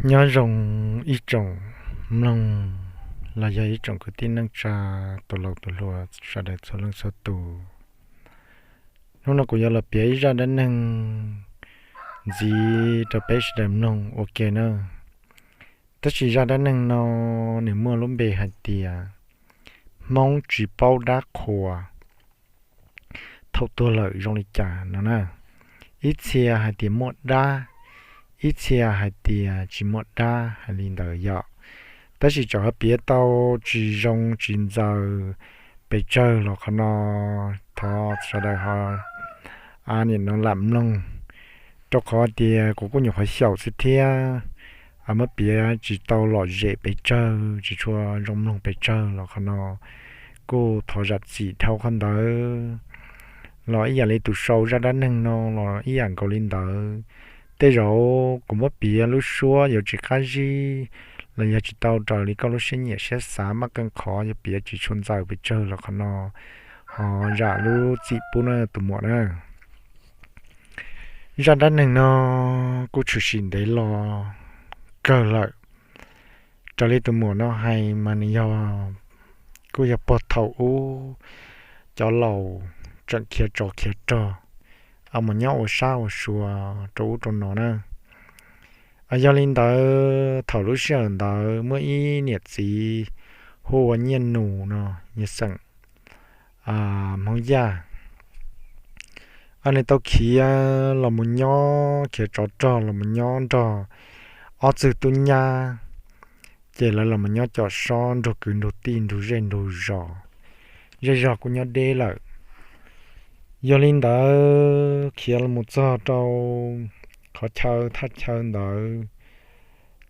Nyob zoo ib tsoom mloog los yog ib tsoom kwv tij neej tsa, tus laus tus hluas sawv daws txhua leej txhua tus. Hnub no kuv yuav los piav ib zaj dab neeg ntxiv rau peb sawv daws mloog ua ke na. Tab sis zaj dab neeg no nws muaj lub npe hais tias Hmoob tsis paub dab qhua thaum tuag lawm zoo li cas no na. Ib txhia hais tias muaj dab, ib txhia hais tias tsis muaj dab hais li ntawd yom. Tab sis tsam ho piav tau tsis zoo tsis ntxaws pes tsawg los qhov no thov sawv daws ho nim no lam mloog, rau qhov tias kuv kuj nyuam qhuav xyaum xwb thiab. Muab piav tsis tau lom zem pes tsawg, tsis tshua zoo mloog pes tsawg los qhov no kuj thov zam txim dhau qhov ntawd. Los ib yam li tus sau zaj dab neeg no los ib yam nkaus li ntawd. Tej zaum kuv muab piav lub suab yuav tsis qab zib los yog tsis tau raws li koj lub siab nyiam siab xav maj qeej qhov yuav piav tsis tshua ntxaws pes tsawg los qhov no ho zam lub txim pub na tus muam na. Zaj dab neeg no kuj tshwm sim ntev los kawg lawm. Raws li tus muam no hais mas nws yog, kuj yog puag thaum ub cov laus tseem khiav tsov khiav rog, mus nyob ua sab ua sua rau ub rau no na. Yog li ntawd thaum lub sij hawm ntawd muaj ib niam txiv hu ua Nyiaj Nus no, nyiaj xeem Hmoob Yaj. Nws tau khiav los mus nyob, khiav tsov rog los mus nyob nrog ob txwg tub nyab, ces lawv los mus nyob com sob nrug kwv nrug tij nrug zej nrug zos, zej zog kuj nyob deb lawm. Yog li ntawd khiav los mus txog rau qhov chaw thaj chaw ntawd,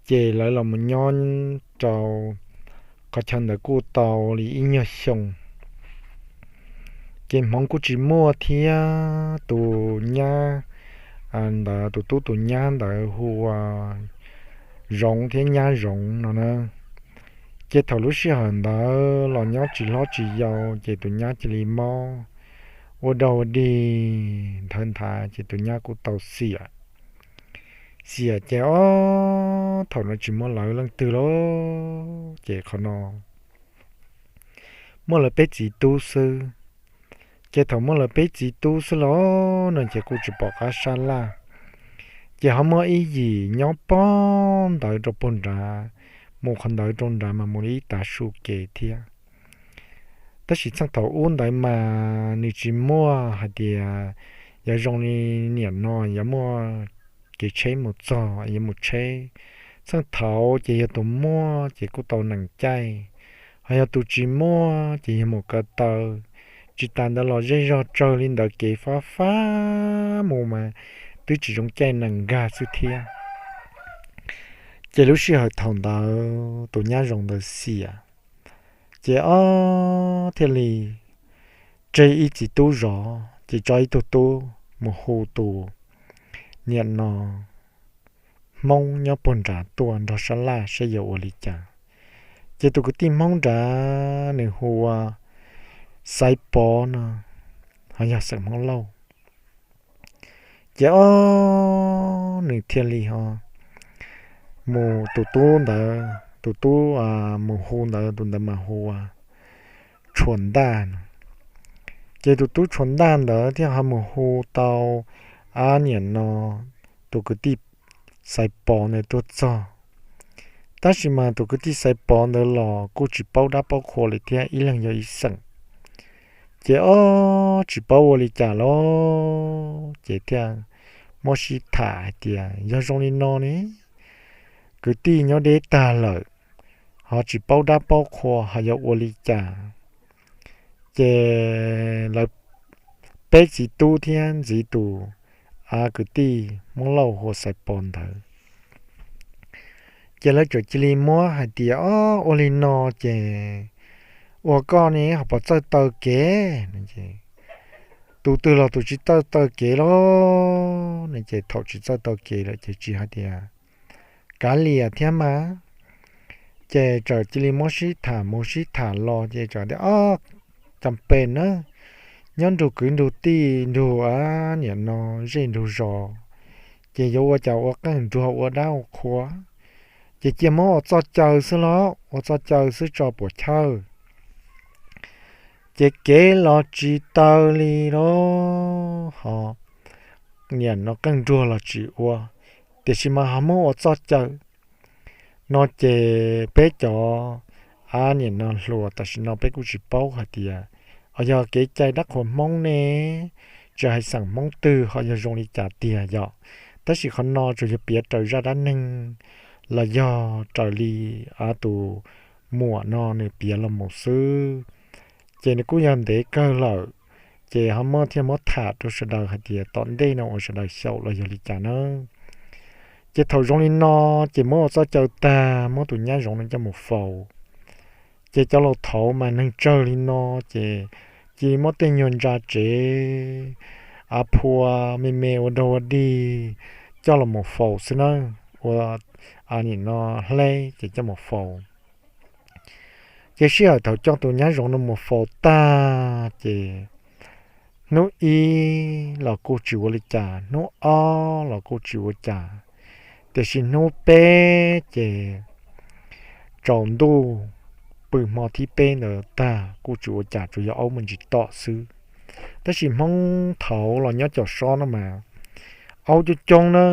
ces lawv los mus nyob rau qhov chaw ntawd kuj tau li ib nyuag xyoo. Ces hmoov kuj tsis muaj thiab, tus nyab ntawd, tus tub tus nyab ntawd hu ua Zoov thiab nyab Zoov no na. Ces thaum lub sij hawm ntawd los nyob tsis hlob tsis yau ces tus nyab cia li mob ua dog ua dig nthawv nthav ces tus nyab kuj tau xiam. Xiam ces ob thaum no tsis muaj lawv leej twg lawm ces qhov no muaj lawv peb txiv tub xwb. Ces thaum muaj lawv peb txiv tub xwb los no ces kuj tsis pom qab sab laj. Ces ho muaj ib yim nyob pog ntawd rau pog nrad, mus qhov ntawd rau nrad mas mus li ib tav su kev thiab. Tab sis txheej thaum ub ntawd mas nws tsis muaj hais tias yog zoo li niam no yuav muaj kev tsheb mus txog yuav mus tsheb. Txheej thaum ces yog tus muaj ces kuj tau nees caij, ho yog tus tsis muaj ces yog mus kaw taw. Tsis tas ntawd los zej zog tsawg li ntawd kev fab fab mus mas twb tsis zoo caij nees nkag xwb thiab. Ces lub sij hawm thaum ntawd tus nyab Zoov ntawd xiam, ces ob thiaj li tseg ib txiv tub zov ces tso ib tug tub mus hu tus niam no Hmoob nyob puag nrad tuaj nrog sab laj saib yuav ua li cas. Ces tus kwv tij Hmoob nrad nws hu ua Xaiv Pov no, ho yog xeem Hmoob Lauj. Ces ob nws thiaj li ho mus, tus tub ntawd, tus tub mus hu ntawd tus ntawd mas hu ua Tshuas Ntaj no. Ces tus tub Tshuas Ntaj ntawd thiaj ho mus hu tau ob niam no tus kwv tij Xaiv Pov ntawd tuaj txog. Tab sis mas tus kwv tij Xaiv Pov ntawd los kuj tsis paub dab paub qhua li thiab, ib leeg yog ib xeem. Ces ob tsis paub ua li cas los ces thiaj muab sib tham hais tias yog zoo li no ne, kwv tij nyob deb tag lawm, ho tsis paub dab paub qhua ho yuav ua li cas. Ces lawv peb txiv tub thiab ntxiv tus kwv tij Hmoob Lauj hu ua Xaiv Pov ntawd. Ces lawv txawm cia li muab hais tias, Ob, ua li no ces ua koj ne ho puas txawj taw kev? Tus twg los tus tsis txawj taw kev los ne. Ces thaum tsis txawj taw kev lawm ces tsis hais tias kav liam thiab mas. Ces txawm cia li muab sib tham mus sib tham los ces txawm tias, Ob, cas pes na, nyob nrug kwv nrug tij nrug niam no zej nrug zos, ces yuav ua cas ua qeej nrug ua dab ua qhua. Ces cia muab ua txoj caw xwb los ua txoj caw xwb tso puas chawj. Ces kev los tsis taw li los ho niam no qeej nruag los tsis ua, tiam sis mas ho muab ua txoj caw no ces peb cov a niam no hluas tam sim no peb kuj tsis paub hais tias o yog kev cai dab qhuas Hmoob ne, tsis hais xeem Hmoob twg ho yog zoo li cas tiag yom. Tab sis qhov no tsuas yog piav raws zaj dab neeg los yog raws li a tus muam no nws piav los mus xwb. Ces nws kuj yog ntev kawg lawm, ces ho muab thiaj muab tham rau sawv daws hais tias tom ntej no uas sawv daws xyaum los yog li cas na. Ces thaum zoo li no, ces muab ua txoj caw tag muab tus nyab zoov no coj mus faus. Ces cov laus thaud mas neeg tsawg li no, ces cia li muab tej nyuag ntsa tsev a phua me me ua dog ua dig coj los mus faus xwb na, ua nim no hleb ces coj mus faus. Ces sij hawm thaum coj tus nyab zoov no mus faus tag ces hnub ib los kuj tsis ua li cas, hnub ob los kuj tsis ua cas, tiam sis hnub peb ces tsaus ntuj pw hmo thib peb ntawd tag kuj tsis ua cas, tsuas yog aub muaj ntsis tom xwb. Tab sis Hmoob thaud los nyob cov sob no mas aub coob coob na,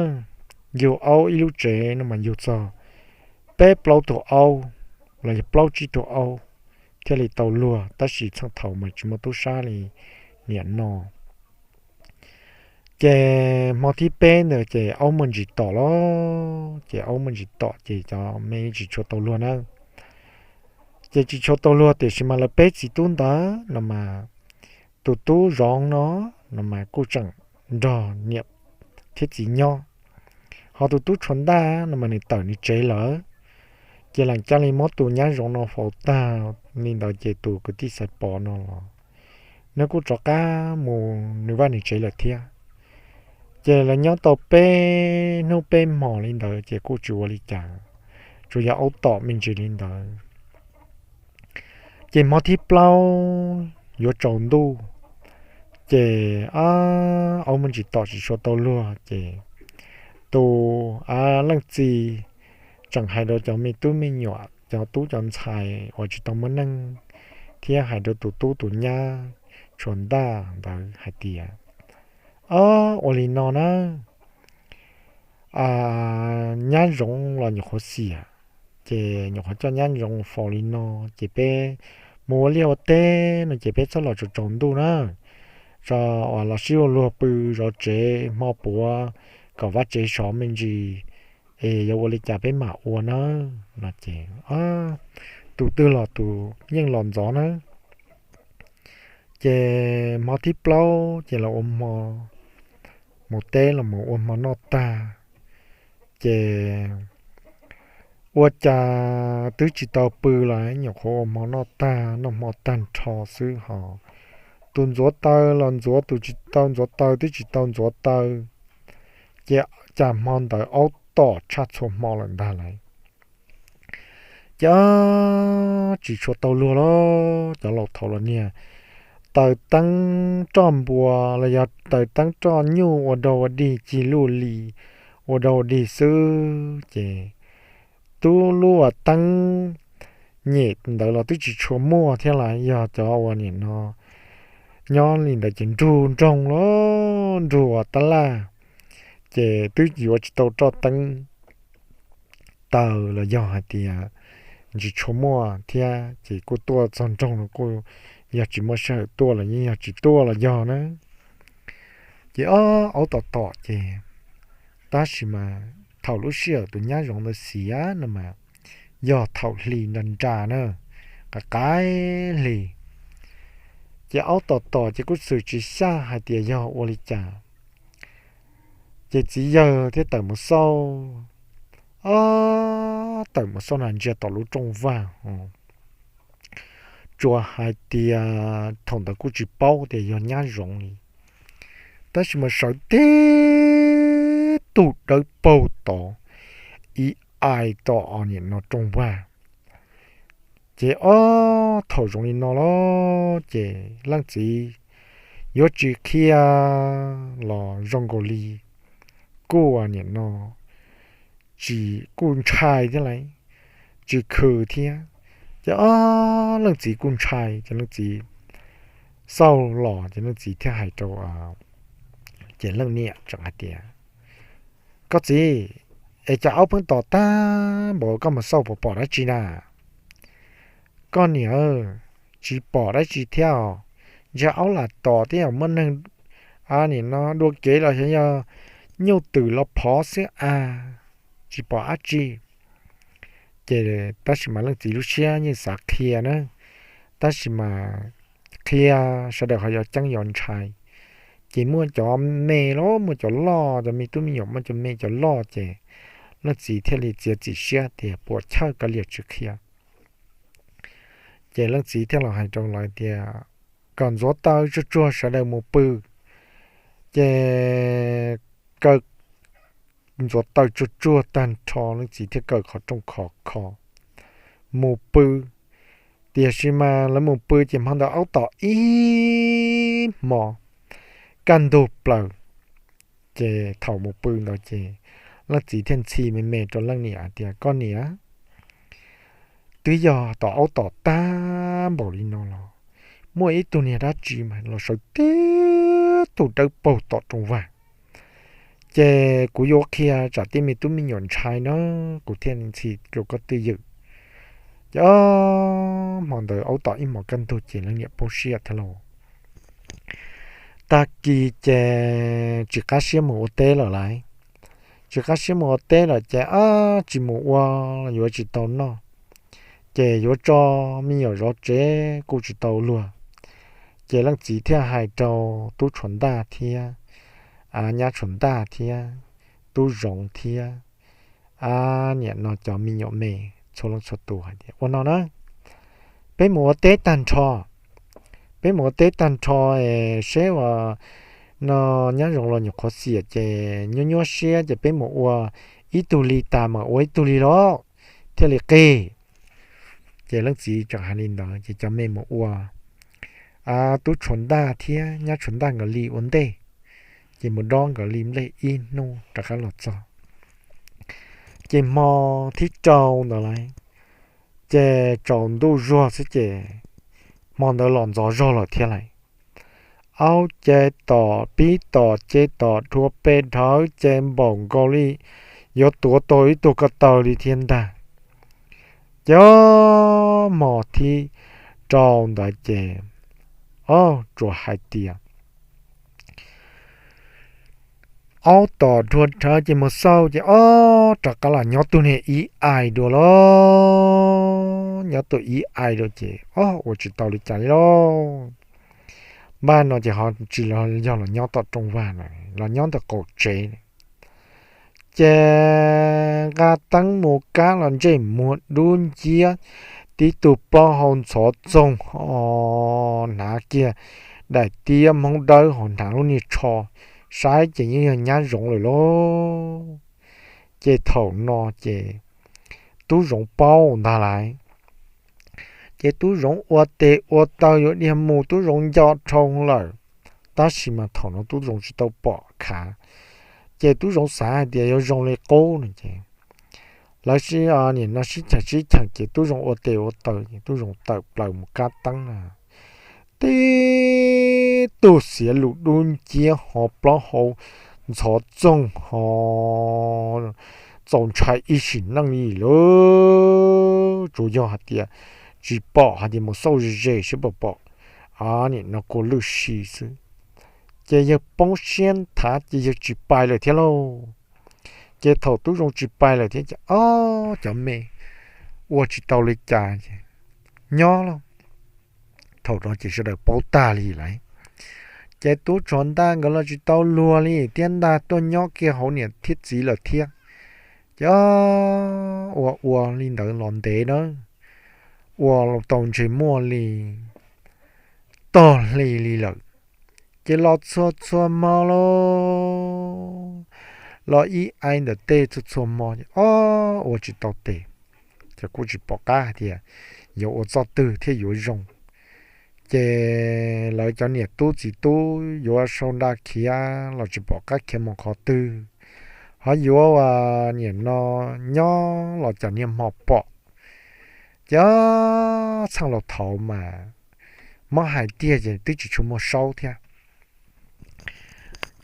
yug aub ib lub tsev no mas yug txog peb plaub tug aub los yog plaub tsib tug aub thiaj li tau luag, tab sis txheej thaud mas tsis muaj tub sab li niam no. Ces hmo thib peb ntawd ces aub muaj ntsis tom los, ces aub muaj ntsis tom ces cov me tsis tshua tau luag na. Ces tsis tshua tau luag tiam sis mas lawv peb txiv tub ntawd no mas tus tub zoov no, no mas kuj tseem nrog niam thiab txiv nyob, ho tus tub tshuav ntaj no mas nws tawm nws tsev lawm. Ces lam ca li muab tus nyab zoov no faus tag li ntawd ces tus kwv tij Xaiv Pov no los nws kuj rov qab mus nws vaj nws tsev lawm thiab. Ces lawv nyob tau peb hnub peb hmos li ntawd ces kuj tsis ua li cas, tsuas yog aub tom me ntsis li ntawd. Ces hmo thib plaub yuav tsaus ntuj, ces aub muaj ntsis tom tsis tshua tau luag ces tus a leej txiv tseem hais rau cov me tub me nyuam, cov tub cov ntxhais uas tsis tau muaj neej, thiab hais rau tus tub tus nyab tshuav ntaj ntawd hais tias, Ob, ua li no na, nyab zoov los nyuam qhuav xiam, ces nyuam qhuav coj nyab zoov faus li no, ces peb mus ua liaj ua teb no ces peb txhob los tsaus tsaus ntuj na, tso uas los sib ua luag pw zov tsev hmo puav kom vaj tsev sov me ntsis, es yuav ua li cas peb mam ua na. No ces tus twg los tus yeej los ntxov na. Ces hmo thib plaub ces los ua hmo, mus teb los mus ua hmo noj tag, ces ua cas twb tsis tau pw los nyuam qhuav ua hmo noj tag, noj hmo tag nrho xwb ho tus ntxuav taw los ntxuav, tus tsis tau ntxuav taw twb tsis tau ntxuav taw, ces cas hmo ntawd aub tom tshaj txhua hmo lawm ntag lauj. Ces tsis tshua tau luag los cov laus thaud los niag taws teeb roj npua los yog taws teeb roj nyuj ua dog ua dig cig luj li, ua dog ua dig xwb ces tub lub teeb nyem ntawd los twb tsis tshua muaj thiab las, yog cov uas nim no nyob li ntawd ces nrug nroog los nrug ua tab laj, ces twb yuav tsis tau roj teeb taws los yog hais tias tsis tshua muaj thiab ces kuj tuaj txog nroog no kuj yog tsis muaj sij hawm tuaj los yeej yog tsis tuaj los yog na. Ces ob aub tom tom ces, tab sis mas thaum lub sij hawm tus nyab zoov ntawd xiav no mas yog thaum hli nra nra na, qaim qaim hli. Ces aub tom tom ces kuj xwm tsis xyaj hais tias yog ua li cas, ces txiv yawg thiaj tawm mus xauj, ob tawm mus xauj na ntsia tom lub rooj vag, tsuas hais tias thaum ntawd kuj tsis paub tias yog nyab zoov li, tab sis mas sawv tib tug dawb paug tod ib ai tom nim no rooj vag. Ces ob thaum zoo li no los ces leej txiv yuav tsis qhia los zoo nkaus li kuj nim no tsis kuj ntshai thiab lauj, tsis khw thiab. Ces ob leej txiv kuj ntshai ces leej txiv xauj los ces leej txiv thiaj hais rau, ces leej niam tseem hais tias, Koj txiv, es cov aub pheej tom tag npaum koj mus xauj puas pom dab tsi na? Koj niam, tsis pom dab tsi thiab os. Ntshe aub lam tom thiab yog muaj neeg, nim no dua kev los xyov yog nyuj twm los phov xwb a, tsis pom dab tsi. Ces tab sis mas leej txiv lub siab yeej xav qhia na, tab sis mas qhia sawv daws ho yuav ceeb yuav ntshai. Ces muaj cov me los muaj cov loj, cov me tub me nyuam muaj cov me cov loj ces leej txiv thiaj li txiav txim siab tias puas chawj kav liam tsis qhia. Ces leej txiv thiaj los hais rau lawv tias, Kom ntxuav taws tsuag tsuag sawv daws mus pw. Ces kaw ntxuav taws tsuag tsuag tag nrho leej txiv thiaj kaw qhov rooj khov kho mus pw. Tiam sis mas lawv mus pw ces hmo ntawd aub tom ib hmo kaj ntug plaws. Ces thaum mus pw ntawd ces leej txiv thiaj ntxhi me me rau leej niam hais tias, Koj niam, twb yog tom aub tom tag npaum li no los muaj ib tug niag dab tsi mas los sawv tib tug dawb paug tom rooj vag. Ces kuv yuav qhia tsam tej me tub me nyuam ntshai na, kuv thiaj ntxhi rau koj twj ywm. Ces hmo ntawd aub tom ib hmos kaj ntug ces leej niam poob siab thiab lauj. Tag kis ces tsis qab siab mus ua teb lawm lauj. Tsis qab siab mus ua teb lawm ces, ab, tsis mus ua los yuav tsis tau noj, ces yuav tso me nyuam zov tsev kuj tsis tau luag. Ces leej txiv thiaj hais rau tub Tshuav Ntaj thiab nyab Tshuav Ntaj thiab tub Zoov thiab niam no cov me nyuam me txhua leej txhua tus hais tias, Ua no na, peb mus ua teb tag nrho, peb mus ua teb tag nrho es seb uas no nyab Zoov los nyuam qhuav xiam ces nyuaj nyuaj siab ces peb mus ua ib tug li tas mas ua ib tug li los thiaj li qig. Ces leej txiv tseem hais li ntawd ces cov me mus ua, tub Tshuav Ntaj thiab nyab Tshuav Ntaj nkawd li ua ntej, ces mus dob nkawd li nplej ib hnub rov qab los txog. Ces hmo thib rau ntawd lauj, ces tsaus ntuj zuag xwb ces hmo ntawd los ntxov zog lawm thiab lauj. Aub ces tom pib tom ces tom dhua pes dhawv ces npaum nkaus li yuav tuav tau ib tug ko taw li thiab ntag. Ces hmo thib rau ntawd ces, o, tsuas hais tias aub tom dhua dhawv ces mus xauj ces, o, rov qab los nyob tus niag ib ais dua lauj. Nyob tus ib ais dua ces, o, ua tsis tau li cas li lauj. Npaj no ces ho tsis yog los nyob tom rooj vag na, los nyob ntawm qaum tsev. Ces nqa teeb mus kab los ntsej muag dub nciab, tib tug plaub hau ntxhov txoog ho hnav kiag daim tiab hmoob dawb ho hnav lub niag tsho, saib ces yeej yog nyab Zoov lawm lauj. Ces thaum no ces tub Zoov paub ntag lauj. Ces tub Zoov ua tes ua taw yuav dhia mus, tub Zoov nco dhau lawm, tab sis mas thaum no tub Zoov tsis tau pom khav. Ces tub Zoov xav hais tias yuav zoo li qub no ces lawv sib, nim no sib cheem sib cheem ces tub Zoov ua tes ua taw ces tub Zoov tawm plaws mus kab teeb na. Tib tug xiav lus dub nciab ho plaub hau ntxhov txoog ho txaus ntshai ib sim neej li lauj. Tsuas yog hais tias tsis pom hais tias mus xauj ze ze seb puas pom, nim no kua lwj si xwb. Ces yawg poob siab nthav ces yawg tsis pais lawm thiab lauj. Ces thaum tub Zoov tsis pais lawm thiab ces ob cov me ua tsis tau li cas ces nyob lauj. Thaum no ces sawv daws paub tag li lauj. Ces tub Tshuav Ntaj nkawd los tsis tau luag li thiab ntag, tuaj nyob kiag hauv niam thiab txiv lawm thiab. Ces ua ua li ntawd los ntev na, ua tau ntshe muaj li tog hli li lawm. Ces los txhua txhua hmo lauj, los ib ais ntawm tej txhua txhua hmo ces ob ua tsis tau tes, ces kuj tsis pom qab hais tias yuav ua txoj twg thiaj yuav zoo. Ces lawv cov niam tub txiv tub yuav sau nra khiav los tsis pom qab khiav mus qhov twg, ho yuav ua niam no nyob los cas niag hmo pom. Ces txheej laus thaud mas mob hais tiag ces twb tsis tshua muaj saub thiab,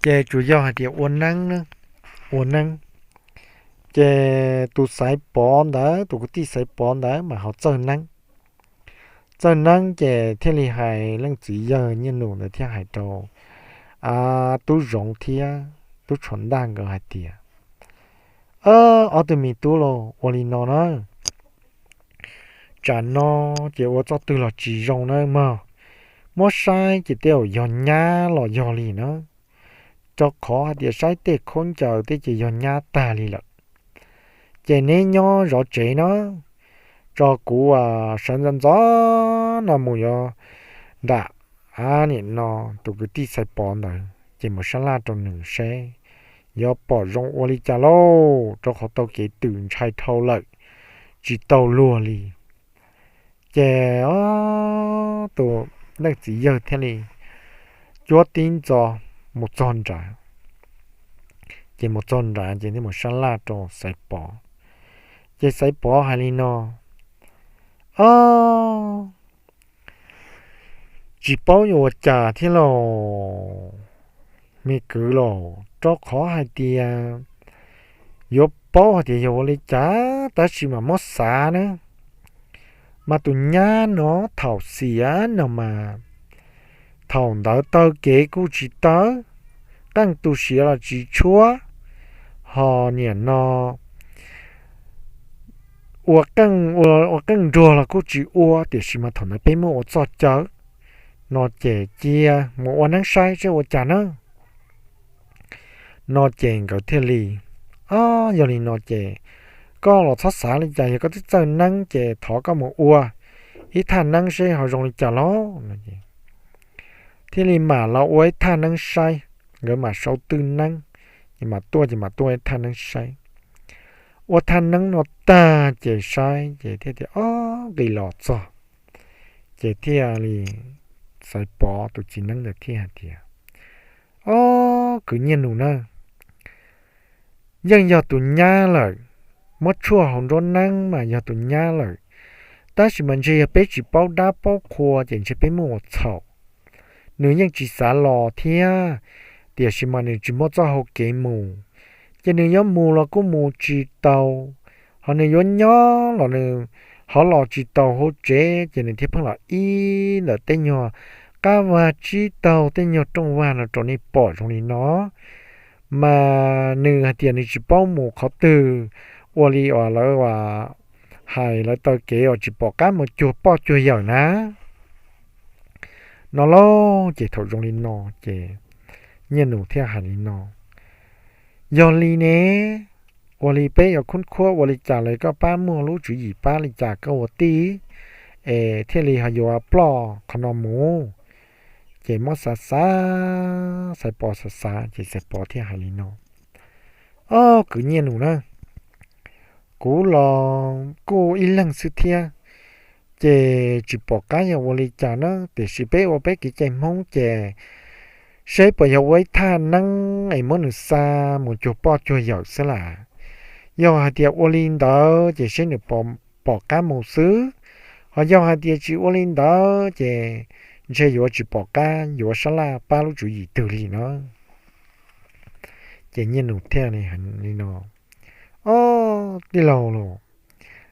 ces tsuas yog hais tias ua neeb, ua neeb. Ces tus Xaiv Pov ntawd, tus kwv tij Xaiv Pov ntawd mas ho txawj neeb. Txawj neeb ces thiaj li hais leej txiv yawg Nyiaj Nus ntawd thiaj hais rau tub Zoov thiab tub Tshuas Ntaj nkawd hais tias, Ob tug me tub los, ua li no na, tsam no ces ua txoj twg los tsis zoo na mog, muab saib ces tej zaum yog nyab los yog li na, rau qhov hais tias saib tej khaub ncaws tej ces yog nyab tag li lawm. Ces neb nyob zov tsev na, tso kuv sawv ntxov ntxov no mus yuav nram, a, niam no, tus kwv tij Xaiv Pov ntawd ces mus sab laj rau nws seb yuav pom zoo ua li cas lauj, rau qhov tau kev twm ntshai dhau lawm, tsis tau luag li. Ces tus leej txiv yawg thiaj li cuab tib ntxov mus txog nrad. Ces mus txog nrad ces thiaj mus sab laj rau Xaiv Pov. Ces Xaiv Pov hais li no, Ob, tsis paub yuav ua cas thiab lauj, me kwv lauj, rau qhov hais tias yuav paub hais tias yog ua li cas tab sis mas muab xav na, mas tus nyab no thaum xiam no mas thaum ntawd taw kev kuj tsis tawv, qeej tu siav los tsis tshuab, ho niam no ua, ua qeej nruag los kuj tsis ua, tiam sis mas thaum ntawd peb muaj ua txoj cawv no ces cia mus ua neeb saib seb ua cas na. No ces nkawd thiaj li, Ob, yog li no ces koj los txhob xav li cas, yog koj twb txawj neeb ces thov koj mus ua ib thaj neeb seb ho zoo li cas los. Thiaj li mam los ua ib thaj neeb saib. Nkawd mam sau twj neeb, ces mam tuaj, ces mam tuaj ib thaj neeb saib. Ua thaj neeb no tag ces saib ces thiaj tias, Ob, nqis los txog. Ces thiaj li Xaiv Pov tus txiv neeb ntawd thiaj hais tias, Ob, kwv Nyiaj Nus na, yeej yog tus nyab lawm, muab tshuaj hauv nruab neeb mas yog tus nyab lawm, tab sis mas ntshe yog peb tsis paub dab paub qhua ces ntshe peb muaj ua txhaum. Nws yeej tsis xav los thiab, tiam sis mas nws tsis muaj txoj hau kev mus, ces nws yuav mus los kuj mus tsis tau, ho nws yuav nyob los nws ho los tsis tau hauv tsev, ces nws thiaj pheej los ib ntawm tej nyuag qab vag tsib taug tej nyuag rooj vag no rau nej pom zoo li no. Mas nws hais tias nws tsis paub mus qhov twg, ua li uas lawv hais lawv taw kev uas tsis pom qab mus cuag poj cuag yawm na. No lauj, ces thaum zoo li no ces Nyiaj Nus thiaj hais li no, Yog li ne, ua li peb yuav khub khuab ua li cas los koj pab muaj lub tswv yim pab li cas koj ua tij, es thiaj li ho yuav ploj qhov no mus. Ces muab xav xav, Xaiv Pov xav xav ces Xaiv Pov thiaj hais li no, Ob, kwv Nyiaj Nus na, kuv los kuj ib leeg xwb thiab, ces tsis pom qab yog ua li cas na, tiam sis peb ua peb kev cai Hmoob ces seb puas yog ua ib thaj neeb es muab nws xa mus cuag poj cuag yawm xwb lam. Yog hais tias ua li ntawd ces seb nws pom qab mus xwb, ho yog hais tias tsis ua li ntawd ces ntshe yuav tsis pom qab yuav sab laj pab lub tswv yim twg li no. Ces Nyiaj Nus thiaj li hais li no, Ob, tij laug los,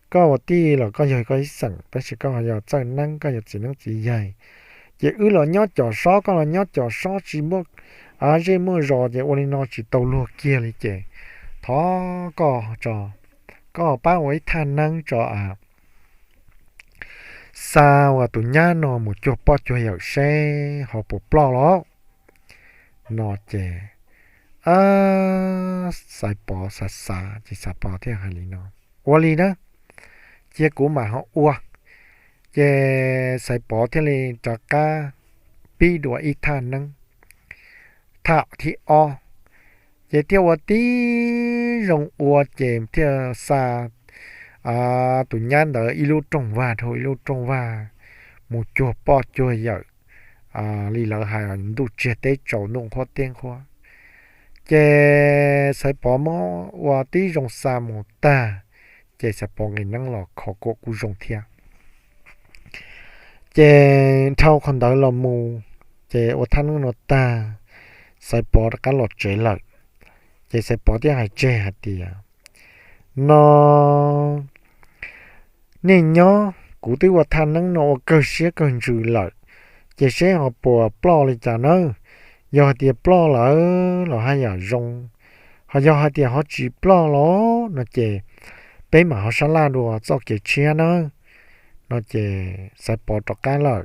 koj ua tij los koj yog koj ib xeem, tab sis koj yog txawj neeb, koj yog txiv neeb txiv yaig, ces wb los nyob cov sob, koj los nyob cov sob tsis muaj zej muaj zos, ces ua li no tsis tau luag kiag li ces thov koj tso, koj pab ua ib thaj neeb tso, xa uas tus nyab no mus cuag poj cuag yawm seb ho puas ploj los. No ces Xaiv Pov xav xav ces Xaiv Pov thiaj hais li no, Ua li na, cia kuv mam ho ua. Ces Xaiv Pov thiaj li rov qab pib dua ib thaj neeb, thaj thib ob, ces thiaj ua tib zoo ua ces thiaj xa tus nyab ntawd ib lub rooj vag dhau ib lub rooj vag mus cuag poj cuag yawm, li lawv hais ntuj tsiag teb tsaus ntuj nqhuab teb nqhuab. Ces Xaiv Pov muab ua tib zoo xa mus tag, ces Xaiv Pov nqis neeb los kho kuam kuj zoo thiab. Ces dhau qhov ntawd los mus, ces ua thaj neeb no tag, Xaiv Pov rov qab los tsev lawm. Ces Xaiv Pov thiaj hais tseg hais tias, no nej nyob, kuv twb ua thaj neeb no ua kawg siab kawg ntsws lawm, ces seb ho puas ploj li cas nawb. Yog hais tias ploj lawm los haj yam zoo, ho yog hais tias ho tsis ploj los no ces peb mam ho sab laj dua txoj kev tshiab nawb. No ces Xaiv Pov rov qab lawm.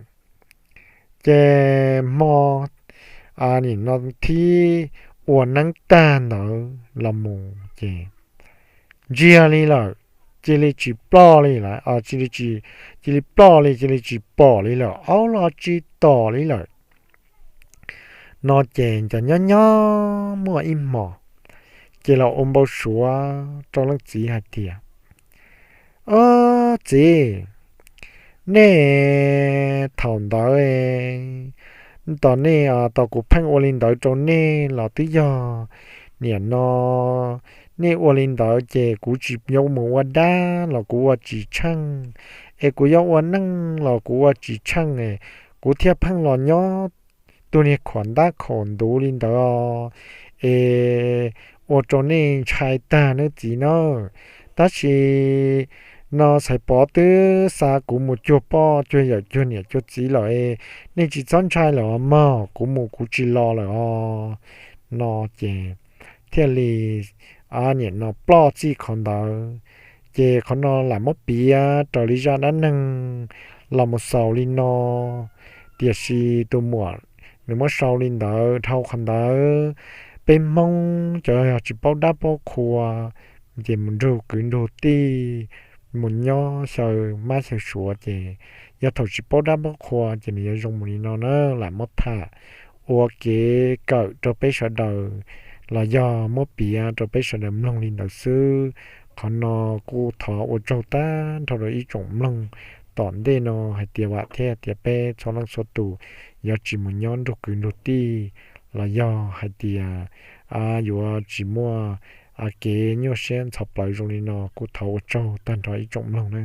Ces hmo nim no thib ua neeb tag ntawd los mus ces ntsiag li lawm, cia li tsis ploj li lawm, cia li ploj li, cia li tsis pom li lawm, aub los tsis tom li lawm. No ces nco nyob nyob muaj ib hmos, ces los ua npau suav rau leej txiv hais tias, Ob txiv, nej thaum ntawd, tos nej, tos kuv pheej ua li ntawd rau nej los twb yog niam no nej ua li ntawd ces kuv tsis yuav mus ua dab los kuv ua tsis tsheej, es kuv yuav ua neej los kuv ua tsis tsheej, kuv thiaj pheej los nyob tus niag khuam ntab khaum ntuv li ntawd es ua rau nej ntshai tag nej txiv na. Tab sis no Xaiv Pov twb xa kuv mus cuag poj cuag yawm cuag niam cuag txiv lawm, nej tsis txhob ntshai lawm os mog, kuv mus kuv tsis los lawm os. No ces thiaj li niam no ploj txij qhov ntawd. Ces qhov no lam muab piav raws li zaj dab neeg los mus xaus li no. Tiam sis tus muam nws muab sau li ntawd, dhau qhov ntawd peb Hmoob cov yog tsis paub dab paub qhua ces mus nrug kwv nrug tij, mus nyob xyaw mab xyaw suav ces yog thaum tsis paub dab paub qhua ces nws yuav zoo mus li no na. Lam muab tham ua kev kawm rau peb sawv daws los yog muab piav rau peb sawv daws mloog li ntawd xwb. Qhov no kuj thov ua tsaug tag nrho rau ib tsoom mloog tom ntej no hais tias vam thiab tias peb txhua leej txhua tus yuav tsis mus nyob nrug kwv nrug tij los yog hais tias yuav tsis muaj kev nyuaj siab ntxhov plawv zoo li no. Kuj thov ua tsaug tag nrho ib tsoom mloog na.